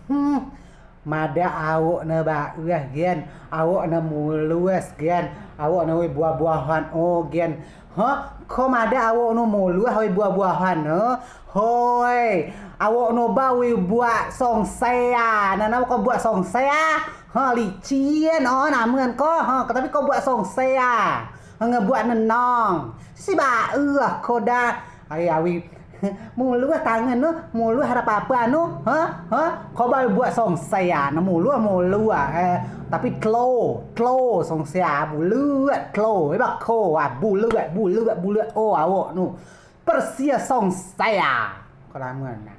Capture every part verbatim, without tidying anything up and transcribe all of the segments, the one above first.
Hmm, madeak awok ne baes gen, awok ne mulus gen, awok ne oi buah-buahan o gen. Hah, ko madeak awok nu mulus oi buah-buahan ne? Hoi, awok nu ba oi buak songsea. Nah, namen ko buak songsea? Ha, licin o namen ko. Ha, tapi ko buak songsea. Ha, ngebuak nenong. Si baes ko da. Ai awei. Mulus tangen nu, mulus harap apa nu? Ha? Ha? Ko ba buak songsea, ne mulus, mulus. Eh, tapi tlo, tlo songsea, bulet, tlo. Eba ko, ah, bulet, bulet, bulet. O, awok nu. Persia songsea. Ko lamen na.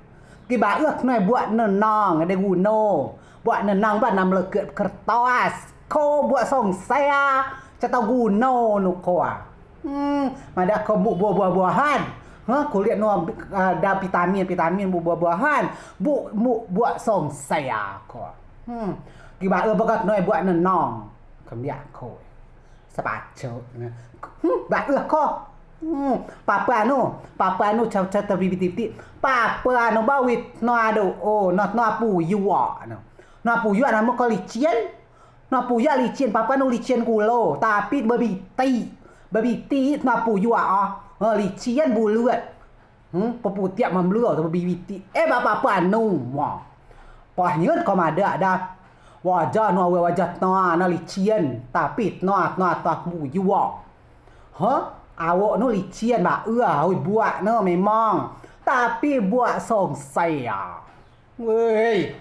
Ki baes noi buak nenong, de guno. Buak nenong ba nam leket kertas. Ko buak songsea, cetau guno nu ko, ah. Hmm, madeak ko buk buah-buahan. Ha, kulit nu, ah, da vitamin, vitamin buk buah-buahan. Buk, buk, buak songsea ko. Hmm, ki baes bagas noi buak nenong. Kembiak ko. Sepacok. Hmm, baes ko. Hmm, papa nu, papa nu cau-cau tebibit-bibit. Papa nu bawit no ado. O, no, no puyuak nu. No puyuak namen ko licin. No puyuak licin, papa nu licin kulo, tapi bebiti. Bebiti no puyuak ah. Ha, licin bulet. Hmm, peputiak memlua tu bebiti. Eh, ba papa nu. Wah. Pah nyet ko madeak da. Wajah nu awei wajah tnoa, no licin, tapi tnoa, tnoa, tnoa puyuak. Ha? Awok nu licin baes, oi buak nu memang. Tapi buak songsea. Wei,